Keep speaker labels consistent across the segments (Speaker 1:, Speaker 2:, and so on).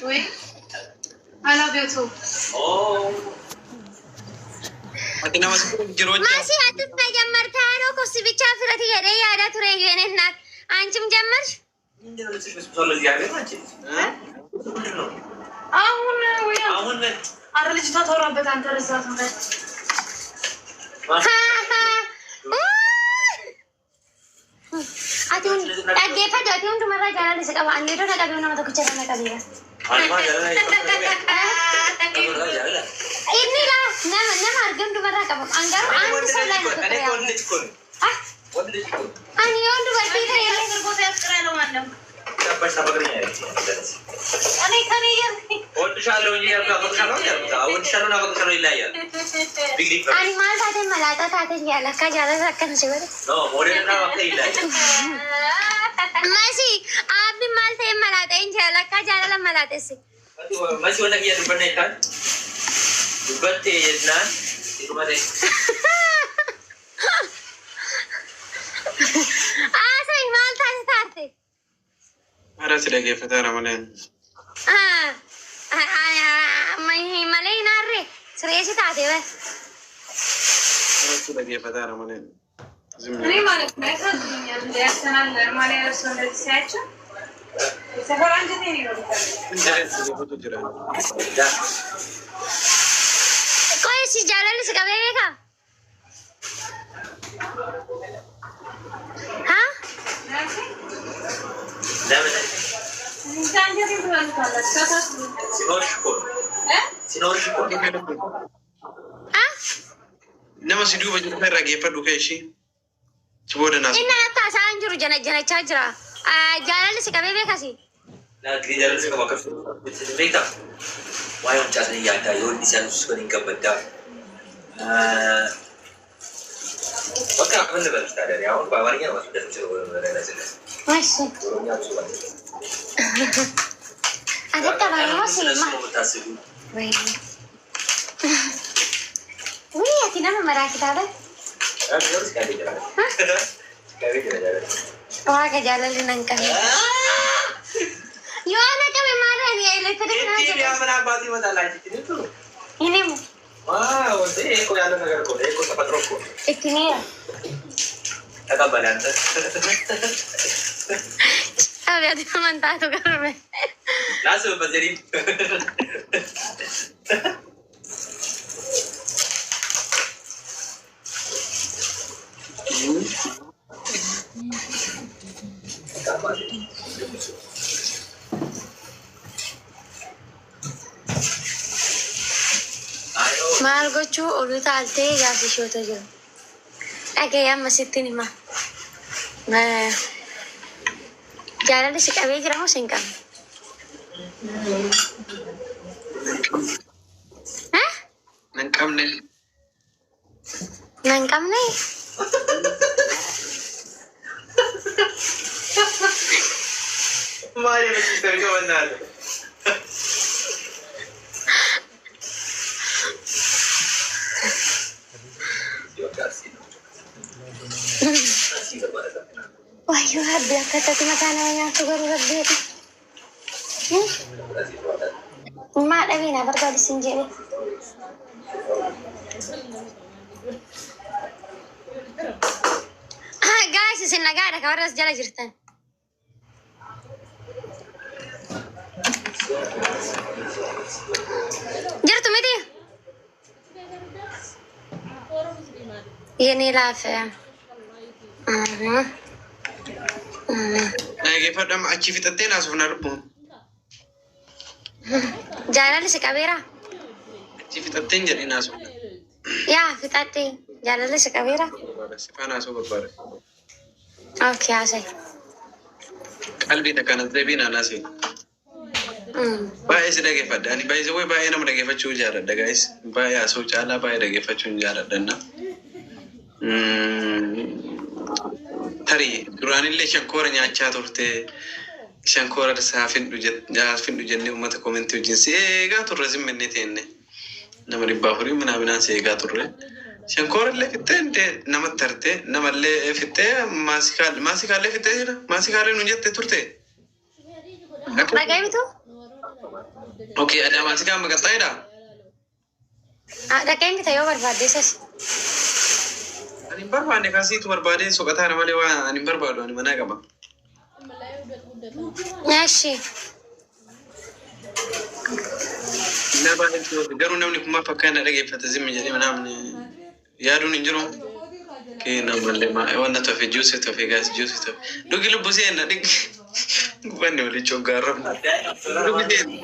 Speaker 1: ወይ I love you too.
Speaker 2: Ati nama si jiru hojjaa.
Speaker 3: ማሲ አትት መጀመር ታሮ ኮስ ብቻ ፍረት የደ ያዳ ቱሬ የኔ እናት አንቺም ጀመርሽ።
Speaker 1: አሁን ወይ አረ ልጅቷ ታወራበት አንተ ረሳት ነው።
Speaker 3: Ati dhaggeeffadhu, ati hundumarraa jaalala si qaba. Ani iddoo na qabee nama tokkicha irraa na qabeera. Inni laa nama arge hundumarraa qaba. An garuu አንድ ሰው ላይ ነው ፍቅር ያለው። Ani yoon dubartii ta'e illee
Speaker 1: ቦታ ያፍቅር ያለው ማነው? እኔ ከኔ
Speaker 3: Ani maal taateen malaaxaa taateen jaala akka jaalala akkana si godhe. Masi aabbi maal ta'e malaaxeen jaala akka jaalala malaaxesse. Haasa'e maal taate taate?
Speaker 2: Ara si dhaggeeffateera malee.
Speaker 3: Malee hin aarre sireessi taate bas.
Speaker 2: Ara si dhaggeeffateera malee.
Speaker 1: እኔ ማለት ነው ያሳዝኑኛል። እንደ ያርሰናል ማሊያ ለብሰው እንደዚህ ሲያቸው ሰፈር አንጀቴን ይበሉታል።
Speaker 2: Jira.
Speaker 3: Qoy si jaalalli si qabee beekaa? Haa?
Speaker 1: እንደ አንጀቴን ትበሉታላችሁ። ያሳዝኑኛል እ
Speaker 3: Ah?
Speaker 2: Nama si duuba jiru irraa geeffadhu kee ishii. Si booda naas.
Speaker 3: Inni natti haasa'aa hin jiru jana janachaa jira. Jaalalli si qabee beekasi?
Speaker 4: Waa'ee mucaa yaaddaa yoo inni isaan sun hin gammaddaa. በቃ ምን ልበልሽ ታዲያ እኔ አሁን በአማርኛ ነው ማስረዳት የምችለው።
Speaker 3: Masi.
Speaker 4: ኦሮምኛ ብዙ ማለት ነው።
Speaker 3: Ati taphamoo si
Speaker 4: ስለሱ
Speaker 3: ma?
Speaker 4: ነው የምታስቢው።
Speaker 3: Wii ati nama maraa kitaaba. Waaqa jaalalli nan qabe. Yoo na qabe maal ani elektiriik naa jedhu.
Speaker 4: ምን አባቱ ይመጣል? አንቺ ትንቱ
Speaker 3: Hin himu.
Speaker 4: ዋው! እንዴ ይሄ እኮ ያለ ነገር እኮ ነው። ይሄ እኮ ተፈጥሮ እኮ ነው።
Speaker 3: Itti miira.
Speaker 4: ተቀበል አንተ።
Speaker 3: Abe ati amantaatu garbe.
Speaker 4: ላስብበት ዘሪም
Speaker 3: Maal gochuu oduu taaltee gaafii isheetu jiru. Dhagee amma sittin hima. Jaalalli si qabee jira moo si hin qabne? Haa?
Speaker 2: Nan qabne.
Speaker 3: Nan qabne?
Speaker 4: ማን የመችስተር በእናትህ
Speaker 3: Wayyoo rabbi akkatti mataa nama nyaattu garuu rabbiidha. Maa dhabee naa barbaadu sin jedhe. Guys, isin nagaadha ka warra as jala jirtan. Jirtu miti? የኔ ላፍ
Speaker 2: Dhaggeeffadhu amma achi fixattee naasufna lubbuun.
Speaker 3: Jaalalli si qabeera?
Speaker 2: Achi fixattee hin jedhee naasufna.
Speaker 3: Yaa fixadhe, jaalalli si qabeera?
Speaker 2: Si faana haasa'uu barbaada.
Speaker 3: Okay, haasa'e.
Speaker 2: Qalbii takkaan as deebiin anaasee. Baay'ee si dhaggeeffadha. Ani baay'ee baay'ee nama dhaggeeffachuu jaalladha guys. Baay'ee haasa'uu caalaa baay'ee dhaggeeffachuu hin jaalladha. Tarii duraanillee shankoora nyaachaa turte. Shankoora haafindhu jennee uummata commentii wajjin si eegaa turre simmennee teenne. Nama 400 minaaminaan si eegaa turre. Shankoora illee fixxee namatti tarte namallee fixxee maasikaallee fixxee jira. Maasikaallee nuun jettee turte.
Speaker 3: Dhaga'ee bituu?
Speaker 2: Okay, Adaamaa si qaama qaxxaayidha?
Speaker 3: Dhaqeen bita yoo barbaadde isas.
Speaker 2: Ani hin barbaanne kasiitu barbaadee soqataara malee waan ani hin barbaadu ani manaa qaba.
Speaker 3: Eshi.
Speaker 2: Garuu namni kun maaf akka inni dhageeffate zimmi jedhee namni yaaduun hin jiru. Namallee wanna tofe juusii tofe gaas juusii tofe. Dhugi lubbu seenna dhigi. Gubanni walii coggaarramna. Dhugi seenna.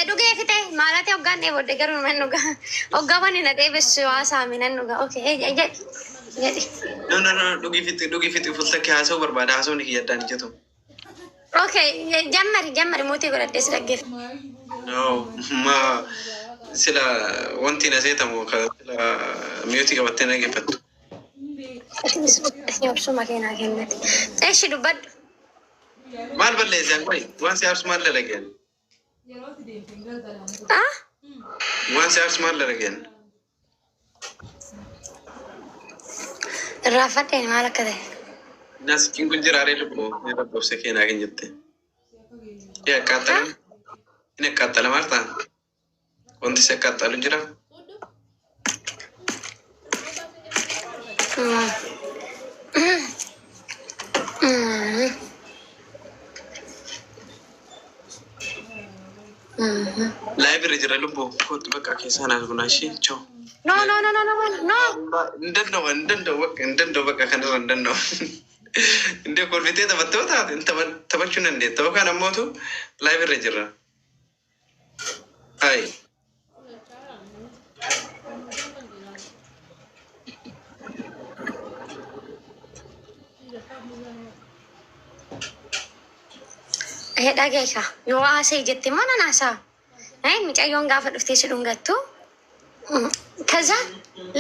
Speaker 3: Dhugee fixe maalati hoggaan dheebodde garuu nan dhuga. Hoggaa wanni na dheebessu waa saami nan dhuga. Okay, jedhi jedhi.
Speaker 2: No, no, no, dhugi fixe, dhugi fixe, fulta kee haasa'uu barbaada, haasa'uun kiyya addaan jedhu.
Speaker 3: Okay, jammari jammari, mootii godhadhee si dhaggeeffa.
Speaker 2: No, ma sila wanti na seetamu ka sila miyuutii qabattee na dhaggeeffattu.
Speaker 3: Obsuma keenaa kennati. Eshi, dubbadhu.
Speaker 2: Maal balleessaan qoy? Waan si aarsu maal dalageen?
Speaker 3: Ah?
Speaker 2: Waan si aarsu maal dalageen?
Speaker 3: Irraanfadheen maal akka ta'e.
Speaker 2: Naasichiin kun jiraaree lubbuu ni lakkoofsa keenaa kan jette. Inni akkaatalu inni akkaatala maal ta'a? Wanti si akkaatalu jira? Live irra jira lubbuu kootu bakka keessaa naas bunaa ishee choo.
Speaker 3: No, no, no, no, no, no.
Speaker 2: Hin danda'u, hin danda'u, bakka hin danda'u, bakka kanarra hin danda'u. Indee kolfitee taphattee yoo taate taphachuu hin dandeetta yookaan ammootu live irra jirra. Hayi.
Speaker 3: Dhageesha yoo haasa'e jette immoo nan haasa'a. Mucayyoon gaafa dhuftee si dhungattu kaza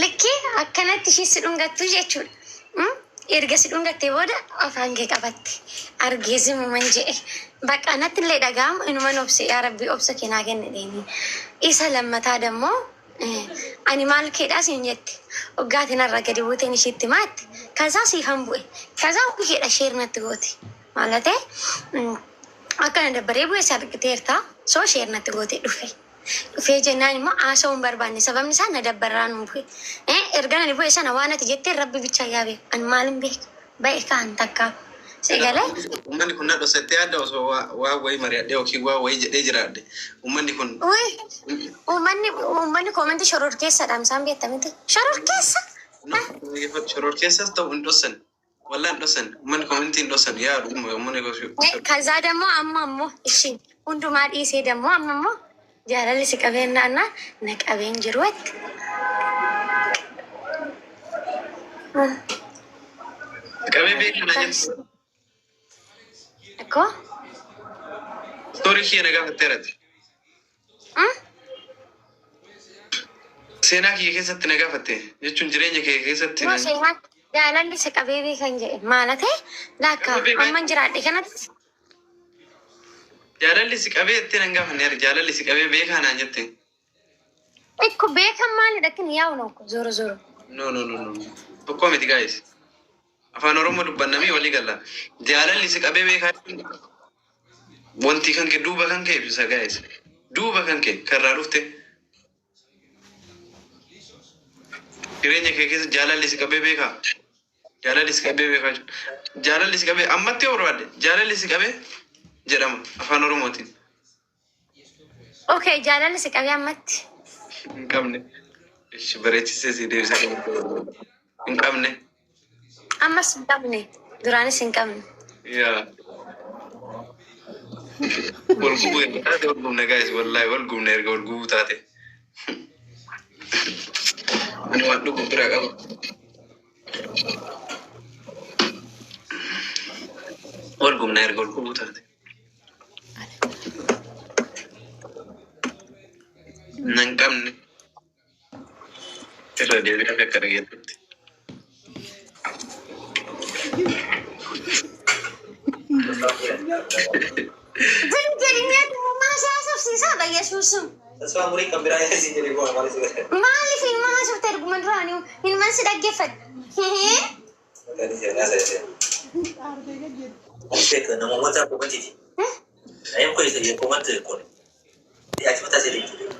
Speaker 3: likkii akkanatti ishee si dhungattu jechuudha. Erga si dhungattee booda afaan kee qabatte argee zimuman jedhe. Bakka natti illee dhaga'amu inuman obse, yaa Rabbi obsa keenaa kenne deemi. Isa lammataa dammoo ani maal keedhaa siin jette. Hoggaatiin har'a gadi buuteen isheetti maatte. Kazaa siifan bu'e. Kazaa ofii keedha share natti goote. Maalatee akkana dabbaree bu'e si argiteerta soo share natti goote dhufe. Dhufee jennaan immoo haasa'uu hin barbaanne, sababni isaa na dabbarraan hin bu'e. Erga nani bu'e sana waan ati jettee Rabbi bichaa yaa beeku. Ani maalin beeku? Ba'e kaan takkaa. Si galee?
Speaker 2: Uummanni kun na dhosattee yaadda osoo waa wayii mari'adhee yookiin waa wayii jedhee jiraadhe. Uummanni kun
Speaker 3: Uummanni koomantii shoror keessadha isaan beektamiti. Shoror keessa.
Speaker 2: Shoror keessas ta'u hin dhossan. Wallaan hin dhossan. Uummanni koomantii hin dhossan. Yaa dhuguma uummanni
Speaker 3: ከዛ ደግሞ amma ammoo ishi hundumaa dhiisee ደግሞ amma ammoo jaalalli si qabeen naannaa na qabeen jiru jetti.
Speaker 2: Qabee beekanaa jettu.
Speaker 3: Akkoo?
Speaker 2: Story kiyya na gaafatteerati. Seenaa kiyya keessatti na gaafatte jechuun jireenya kee keessatti.
Speaker 3: No, seenaa jaalalli si qabee beekan jedhe maalatee laakka amman jiraadhe kanatti.
Speaker 2: Jaalalli si qabee jettee nan gaafanne, jaalalli si qabee beekaa naan jette.
Speaker 3: Ikku beekan maalidha kin yaa'u ነው እኮ ዞሮ ዞሮ.
Speaker 2: No, no, no, no. Tokko miti, guys. Afaan Oromoo dubbannamii walii galla. Jaalalli si qabee beekaa jechuun wanti kan kee duuba kan kee ibsa, guys. Duuba kan kee karraa dhufte. Jireenya kee keessa jaalalli si qabee beekaa. Jaalalli si qabee beekaa jechuudha. Jaalalli si qabee ammatti yoo barbaadde jaalalli si qabee jedhama afaan Oromootiin.
Speaker 3: Okay, jaalalli si qabee ammatti.
Speaker 2: Hin qabne. Ishi bareechisee si deebisa. Hin qabne.
Speaker 3: Ammas hin qabne. Duraanis hin qabne.
Speaker 2: Yaa. Wal gubuu erga taate wal gubna, guys, wallahi wal gubna erga wal gubuu taate. Ani waan dhugu biraa qaba. Wal gubna erga wal gubuu taate. Nan qabne. Irra deebi'ee akka dhageettutti.
Speaker 3: Zim jedhanii maasaa sobsiisaa በኢየሱስም.
Speaker 4: Tasfaa murii kan biraa si jedhe goona maal si godhe.
Speaker 3: Maaliif ilma haasofte erguma duraanii ilmaan si dhaggeeffadhe.
Speaker 4: Namoota komantiiti. Namoonni kun isa komanti kun. Ati mataa isee jechuudha.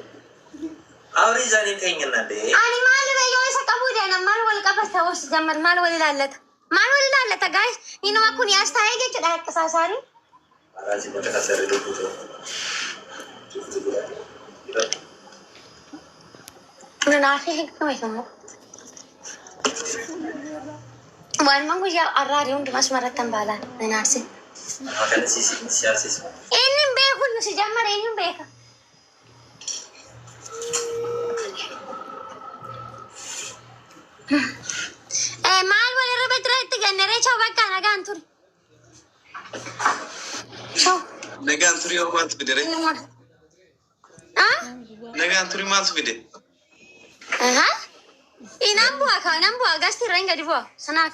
Speaker 4: Awri isaanii keenya nandee.
Speaker 3: Ani maalirra yoo isa qabuu deeman maal wal qabata hoos jammar maal wal ilaallata? Maal wal ilaallata gaayis? Inuma kun as taa'ee jechuudha harkisaa isaanii.
Speaker 4: Araasi bakka saree dubbitu.
Speaker 3: Nanaafii hin immoo. Walumaan guyyaa arraarii hundumas marattan baalaan nanaarsin.
Speaker 4: Nama kana siyaasisa.
Speaker 3: Inni hin beeku nu si jammar eenyu hin beeka? Maal walirra betira itti ganneree choo bakka nagaan ture. Choo.
Speaker 2: Nagaan turii hoo maaltu fide ree?
Speaker 3: Ah?
Speaker 2: Nagaan turii maaltu fide?
Speaker 3: Aha. Inaan bu'a kaa nan bu'a gasti irra hin gadi bu'a sanaaf.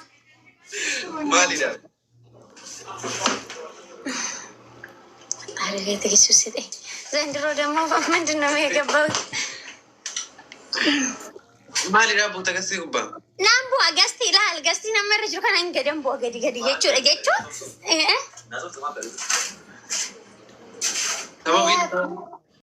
Speaker 2: Maalidha?
Speaker 3: አረገ ስጠኝ። ዘንድሮ ደግሞ ምንድን ነው የገባሁት?
Speaker 2: Maalidha buuta gastii gubbaa?
Speaker 3: Naan bu'a gasti ilaal gasti namarra jiru kana hin gadan bu'a gadi gadi jechuudha jechuun.
Speaker 4: Naasoftumaa bareedu.
Speaker 2: Sababiin